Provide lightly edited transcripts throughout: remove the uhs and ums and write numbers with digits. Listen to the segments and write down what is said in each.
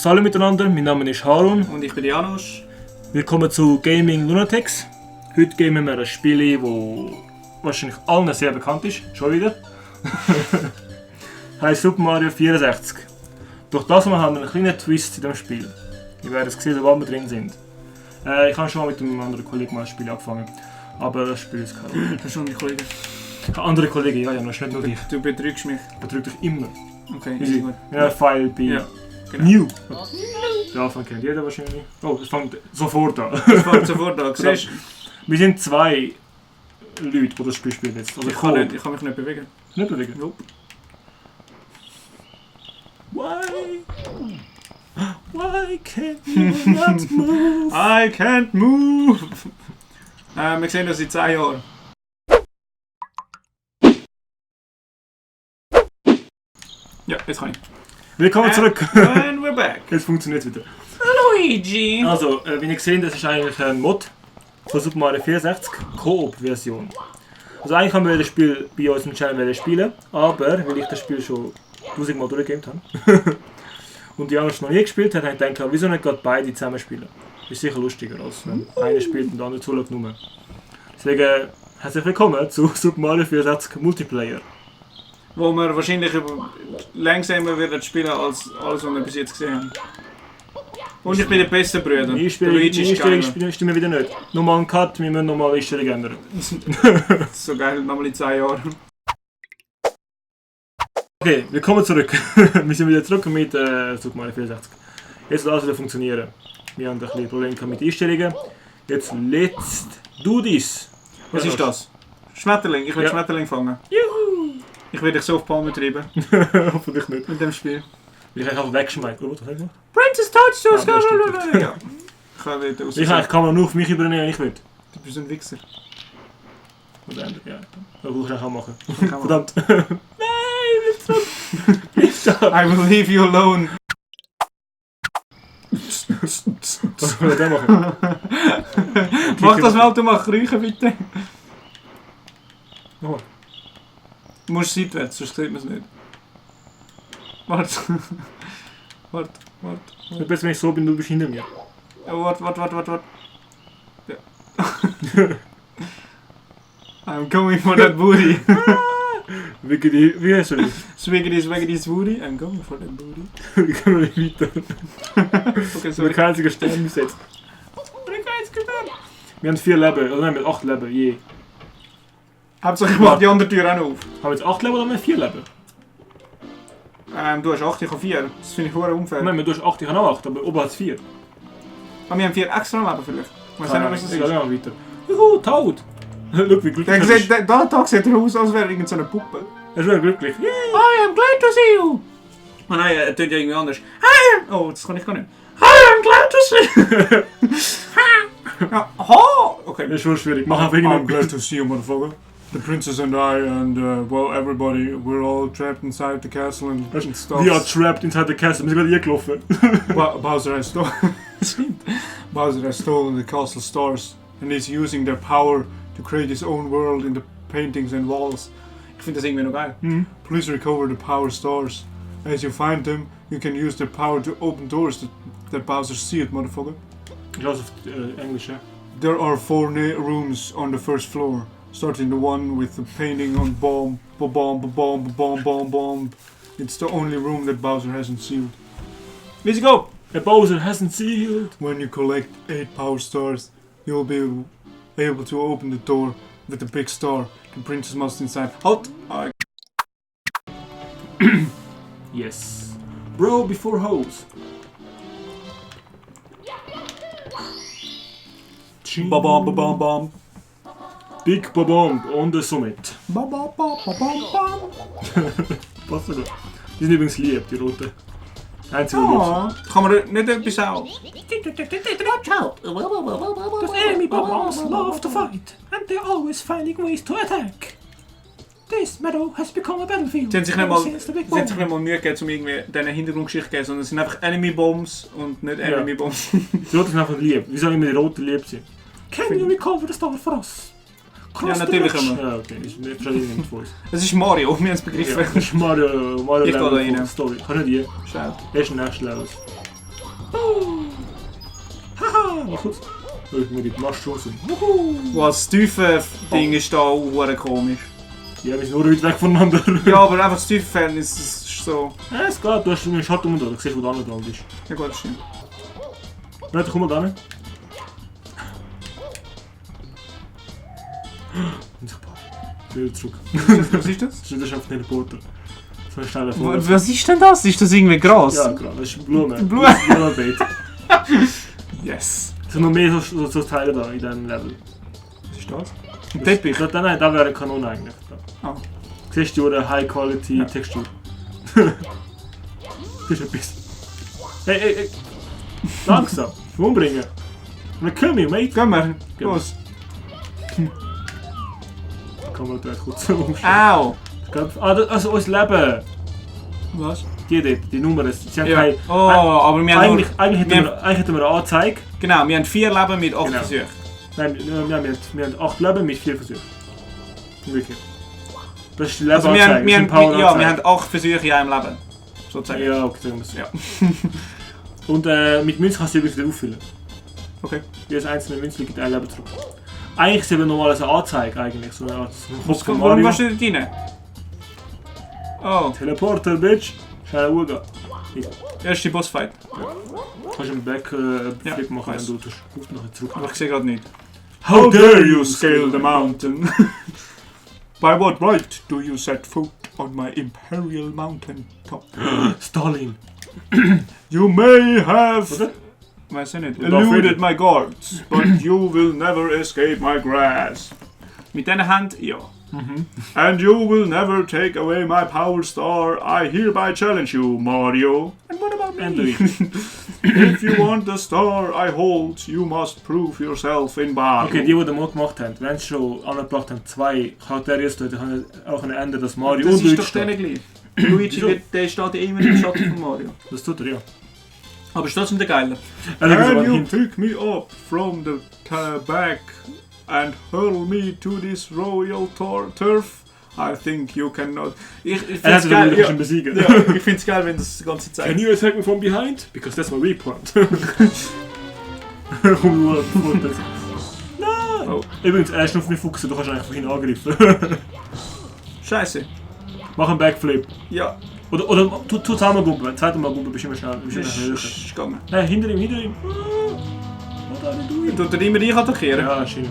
Hallo miteinander, mein Name ist Harun. Und ich bin Janusz. Willkommen zu Gaming Lunatics. Heute gamen wir ein Spiel, das wahrscheinlich allen sehr bekannt ist. Schon wieder. Heißt Super Mario 64. Durch das haben wir einen kleinen Twist in dem Spiel. Ihr werdet es sehen, sobald wir drin sind. Ich habe schon mal mit einem anderen Kollegen mal ein Spiel angefangen. Aber das Spiel ist kein Hast du noch einen Kollegen? Andere Kollegen, ja, Janusz, nicht nur dich. Du betrügst mich. Betrügt dich immer. Okay, Easy. ist gut. Ja, File B. Ja, genau. New. Den Anfang kennt jeder wahrscheinlich. Oh, es fängt sofort an. Das fängt sofort an. Siehst Wir sind zwei Leute, die das Spiel spielen jetzt. Also ich kann mich nicht bewegen. Nicht bewegen? Nope. Why? Why can't you not move? I can't move! Wir sehen uns in 10 Jahren. Ja, jetzt kann ich. Willkommen zurück! And we're back! Jetzt funktioniert es wieder. Luigi! Also, wie ihr seht, das ist eigentlich ein Mod von Super Mario 64 Coop-Version. Also eigentlich haben wir das Spiel bei uns im Channel spielen, aber weil ich das Spiel schon 1000 Mal durchgegamet habe und die anderen noch nie gespielt hat, habe ich gedacht, wieso nicht gerade beide zusammen spielen? Ist sicher lustiger, als wenn einer spielt und der andere zuschaut nur. Deswegen herzlich willkommen zu Super Mario 64 Multiplayer. Wo wir wahrscheinlich langsamer werden spielen als alles, was wir bis jetzt gesehen haben. Und ich bin der beste Bruder. Die Einstellungen stimmen wieder nicht. Nochmal einen Cut, wir müssen nochmal Einstellungen ändern. Das ist so geil, nochmal in 10 Jahren. Okay, willkommen zurück. Wir sind wieder zurück mit Super Mario 64. Jetzt soll alles wieder funktionieren. Wir haben ein bisschen Probleme mit den Einstellungen. Jetzt let's do this. Was ist das? Schmetterling, ich will Schmetterling fangen. Juhu! Ich will dich so auf die Palme treiben. Hoffentlich nicht. Mit dem Spiel. Will ich einfach wegschmeißen. Was sag ich? Princess Touchstones! Ja, Ja. Ich kann nicht raus. Ich kann man nur auf mich übernehmen, wenn ich will. Du bist ein Wichser. Und ändern, ja. Das will ich auch machen. Kann man. Verdammt. Nein, ich will I will leave you alone. Was will ich denn machen? Mach das mal, du machst Räuchen bitte. Oh. Du musst seitwärts, sonst sieht man es nicht. Warte. Warte. Nicht besser, wenn ich so bin, du bist hinter mir. Ja, warte. Ja. I'm going for that booty. Wie heißt du das? Swiggity's booty. I'm going for that booty. Wie können wir nicht weiter? Okay, So sorry. kein einziger Stern bis jetzt. Wir haben 4 Leben, oder nein, wir haben 8 Leben je. Hauptsache ich mach die andere Tür auch noch auf. Haben wir jetzt 8 Leben oder haben wir 4 Leben? Du hast 8, ich habe 4. Das finde ich verdammt unfair. Nein, du hast 8, ich habe auch 8, aber oben hat es 4. Aber wir haben 4 extra Leben vielleicht. Weißt du nicht, was das ist? Ja, weiter. Juhu, tot! Schau, wie glücklich Der er ist. sieht, der Tag sieht er aus, als wäre irgend so eine Puppe. Er ist wirklich glücklich. Yay! I am glad to see you! Oh nein, er tut ja irgendwie anders. I am... Oh, das kann ich gar nicht. I am glad to see you! Ja, ho! Okay. Das ist schon schwierig. Mach einfach irgendeinen glad to see you, motherfucker. The princess and I and, well, everybody, we're all trapped inside the castle and stuff. We are trapped inside the castle. Wir sind gerade eingelaufen. Bowser has stolen... Bowser has stolen the castle stars and is using their power to create his own world in the paintings and walls. Ich finde das irgendwie noch geil. Please recover the power stars. As you find them, you can use their power to open doors that Bowser sealed, motherfucker. Ich lasse auf Englisch, ja. There are 4 rooms on the first floor. Starting the one with the painting on bomb. It's the only room that Bowser hasn't sealed. Let's go! The Bowser hasn't sealed. When you collect 8 power stars, you'll be able to open the door with the big star. The princess must inside. Halt! Yes. Bro before hose. Ba-bam. Big Babomb on the summit. Ba-ba-ba-ba-bam. Passt sogar. Die sind übrigens lieb, die roten. Einzige lieb. Oh, kann man nicht etwas auch? The enemy bombs love to fight, and they're always finding ways to attack. This meadow has become a battlefield. Sie haben sich ever nicht since the Big mal Bomb. Mühe gegeben, um irgendwie diese Hintergrundgeschichte zu geben, sondern es sind einfach Enemy Bombs und nicht Enemy Bombs. Die roten sind einfach lieb. Wie sollen immer die roten lieb sein? Can you recover the star for us? Ja, natürlich haben wir. Ja, okay. Das ist nicht nicht von uns. Es ist Mario, wir haben es begriffen. Ja, das ist Mario Ich gehe da Level rein. von Story. Kann nicht die. Schaut. Er ist nächstes Level. Haha, mach gut. Ich muss die Mushrooms und... Wuhu. Wow, das tiefe Ding ist da auch verdammt komisch. Ja, wir sind nur weit weg voneinander. Ja, aber einfach das tiefe Verhältnis ist so... Ja, es geht, du hast einen Schatten um da, du siehst, wo der andere dran ist. Ja gut, das stimmt. Warte, komm mal da hin. Unsichtbar. Wieder zurück. Was ist das? Das ist einfach Teleporter. So ein schneller Vogel. Was ist denn das? Ist das irgendwie Gras? Ja, klar, das ist Blume. Blume. Blumenbeet. Yes. Es sind noch mehr so Teile da in diesem Level. Was ist das? Ein Teppich? Nein, da wäre eine Kanone eigentlich. Da. Ah. Siehst du eine High Quality Ja. Textur? Das ist etwas. Hey. Langsam. Umbringen. Kill me, mate. Gehen wir. Gehen wir. Los. Kann man da kurz umstellen. Au. Also unser Leben. Was? Die dort, die Nummern. Sie haben Ja. keine... Oh, aber wir haben Eigentlich hätten wir eine Anzeige. Genau, wir haben 4 Leben mit 8 Genau. Versuchen. Nein, wir haben 8 Leben mit 4 Versuchen. Wirklich. Das ist die Also Lebenanzeige. wir das ist eine haben Poweranzeige. 8 Versuche in einem Leben. Sozusagen. Ja, okay, sagen wir es. Ja. Und mit Münzen kannst du übrigens wieder auffüllen. Okay. Jedes einzelne Münze gibt ein Leben zurück. Eigentlich ist es eben normal eine Anzeige eigentlich. So eine Art Kopf von Warum Mario. gehst du dort rein? Oh, Teleporter, Bitch! Schnell Uhr. erste Bossfight. Kannst du einen Backflip Ja, machen, wenn weiss. du das nachher zurück. Aber ich sehe gerade nicht. How dare you scale the mountain? By what right do you set foot on my imperial mountain top? Stalin! You may have Oder? Weiß ich nicht. eluded my guards, but you will never escape my grasp. Mit diesen Händen, ja. And you will never take away my power star. I hereby challenge you, Mario. And what about And me? Luigi. If you want the star I hold, you must prove yourself in battle. Okay, die den Mod gemacht haben, wenn sie schon angebracht haben, 2 Charaktere zu tun, dann können auch ändern, dass Mario Das und ist Luigi doch denen stehen. gleich. Luigi, Wieso? der steht ja immer im Schatten von Mario. Das tut er, ja. Aber ist trotzdem der Geiler. Er hat so Can einen you Hint. pick me up from the back and hurl me to this royal turf? I think you cannot. Ich Er hat find's ihn geil, wieder ja. besiegen. Ja, ich find's geil, wenn das die ganze Zeit... Can you attack me from behind? Because that's my weak point. Nein! Oh. Übrigens, er ist noch auf mich Fuchs, du kannst eigentlich von hinten angreifen. Scheiße. Mach einen Backflip. Ja. Oder tu zusammen Gumpen. Zweite Mal Gumpen, bist du immer schnell. Bist du immer höher. Ist gegangen. Nein, hinter ihm. What are you doing? Tut er immer dich attackieren? Ja, schön.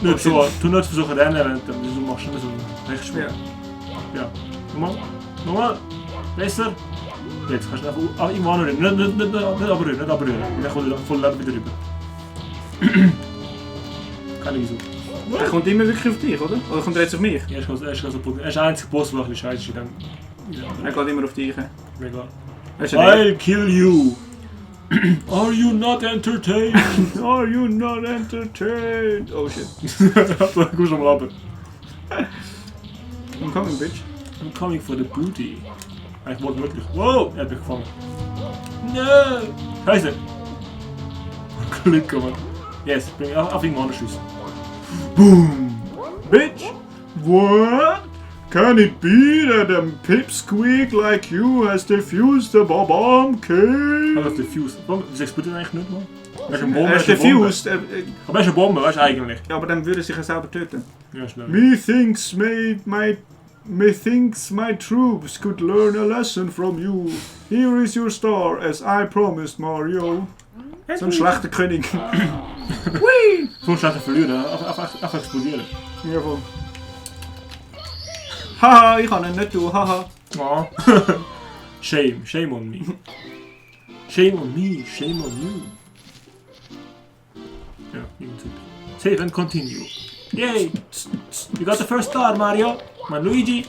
Nicht so, tu nicht versuchen rennen, wenn du machst immer so einen Rechtsschwung. Ja. Ja. Nochmal. Besser. Jetzt kannst du einfach irgendwo anrühren. Nicht abrühren. Dann kommt er voll Leben wieder rüber. Keine wieso. Er kommt immer wirklich auf dich, oder? Oder kommt er jetzt auf mich? Ja, er ist der einzige Boss, der ein bisschen scheiße ist. Er geht immer auf dich. Mega. Er ist ja der. I'll kill you! Are you not entertained? Are you not entertained? Oh shit. Du kommst schon mal runter. I'm coming, bitch. I'm coming for the booty. Eigentlich wortwörtlich. Wow! Er hat mich gefangen. No! Scheiße! Glück, Mann. Yes, bring auf irgendwo anders schiessen. Boom! Bitch! What? Can it be that a pipsqueak like you has defused the bomb king? Also diffused. Das explodiert eigentlich nicht, Mann. Er ist eine Bombe. Er ist eine Bombe. diffused. Aber er ist eine Bombe, weißt du eigentlich. Ja, aber dann würde er sich ja selber töten. Ja, schnell. Methinks my troops could learn a lesson from you. Here is your star, as I promised, Mario. So ein schlechter König. So schlecht verlieren, einfach explodieren. Ja, voll. Haha, ich kann ihn nicht tun, haha. Ja. Shame on me. Shame on me, shame on you. Ja, irgendwie. Save and continue. Yay! You got the first star, Mario. Mein Luigi.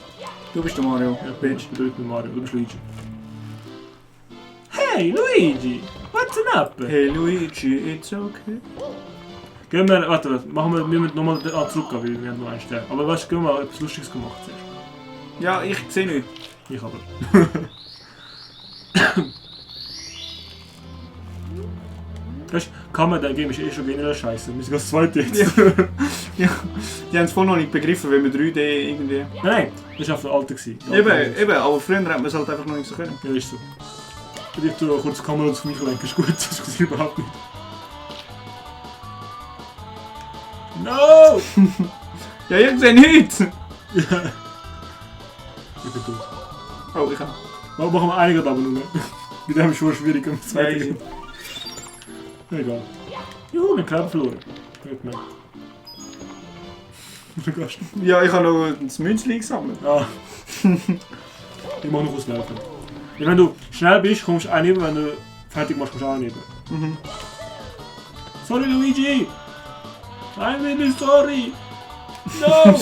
Du bist der Mario. Ja, bitch. Du bist mit Mario, du bist Luigi. Hey, Luigi! What's up? Hey Luigi, it's okay. Gehen wir, warte, wir müssen nochmal zurückgehen, weil wir haben nur einen Stern. Aber weißt du, gehen wir etwas Lustiges gemacht zuerst. Ja, ich sehe nichts. Ich aber. Weißt du, Kammer, der Game ist eh schon generell scheiße. Wir sind das zweite jetzt. Ja, die haben es voll noch nicht begriffen, wenn wir 3D irgendwie... Nein, das war auf der alten. Eben, aber früher hat man es halt einfach noch nicht so können. Ja, ist so. Ich tue kurz die Kamera auf mich lenken, ist gut, das ist überhaupt nicht. No! Ja, ich sehe nichts! Ja. Ich bin tot. Oh, ich kann. Machen wir einige aber nur. Bei dem ist es schon schwierig, um Ja, easy. Egal. Juhu, den Kleber verloren. Nicht mehr. Du gehst. Ja, ich habe noch das Münzli gesammelt. Ah. Ich mach noch auslaufen. Ja, wenn du schnell bist, kommst du einnehmen, wenn du fertig machst, kommst du auch einnehmen. Mhm. Sorry, Luigi! I'm really sorry! No!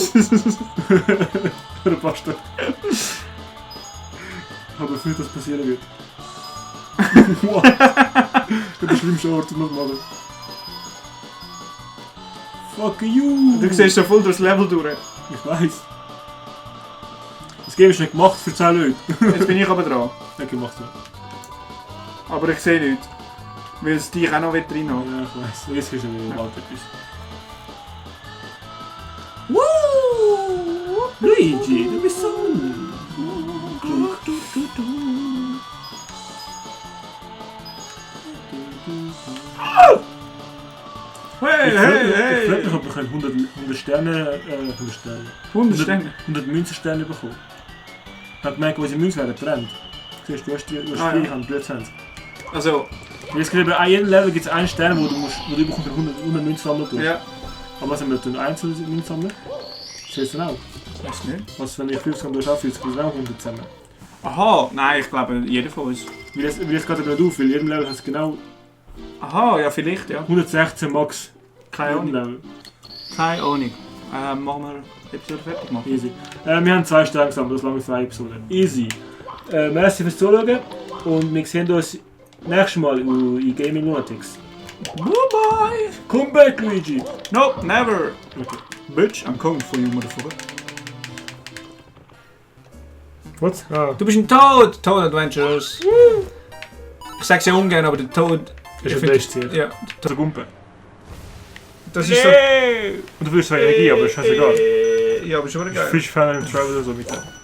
Der Bastard. Ich habe gefühlt, dass passieren wird. Wow. Das ist der schlimmste Ort, um das zu machen. Fuck you! Du siehst so voll durchs Level durch. Ich weiß. Das Game ist nicht gemacht für 10 Leute. Jetzt bin ich aber dran. Nicht gemacht, ja. Aber ich sehe nichts. Weil es dich auch noch drin haben. Ja, ich weiß. Jetzt ist er wieder bald etwas. Woo! Luigi, du bist so klug. Hey, Ich hey, frage mich, hey! ob ich 100 Sterne, 100 Sterne. 100 Münzensterne bekommen. Ich habe gemerkt, wo unsere Münzen werden getrennt. Siehst du, du hast die Ah, Spiel, ja. ich habe die 20. Also, Jetzt gibt bei jedem Level gibt es einen Stern, wo du bekommst 100 Münzen sammeln tust. ja. Aber was wenn wir tun einzelne Münzen sammeln? Siehst du dann auch? Weiß nicht. Was, wenn ich 50 habe, du hast auch 50, du hast auch 100 zusammen. Aha, nein, ich glaube, jeder von uns. Wie das geht aber nicht auf, weil jedem Level hast du genau Aha, ja, vielleicht, ja. 116 Max. Keine Jedem Ahnung. Level. Keine Ahnung. Machen wir die Episode fertig machen. Easy. Wir haben 2 Sterne gesammelt, das lange für eine Episode. Easy. Merci fürs Zuschauen und wir sehen uns nächstes Mal in Gaming Lunatics. Bye-bye! Come back, Luigi! Nope, never! Okay. Bitch, I'm coming for you, motherfucker. Was? Ah. Du bist ein Toad! Toad Adventures! Ich sag's ja ungern, aber der Toad... Das ist ich der find- beste hier. Ja, So Gumpe. das ist so... Und du willst zwar Energie, aber ist scheißegal. Ja, aber schon wieder geil. Fish Fan Travel oder so mit.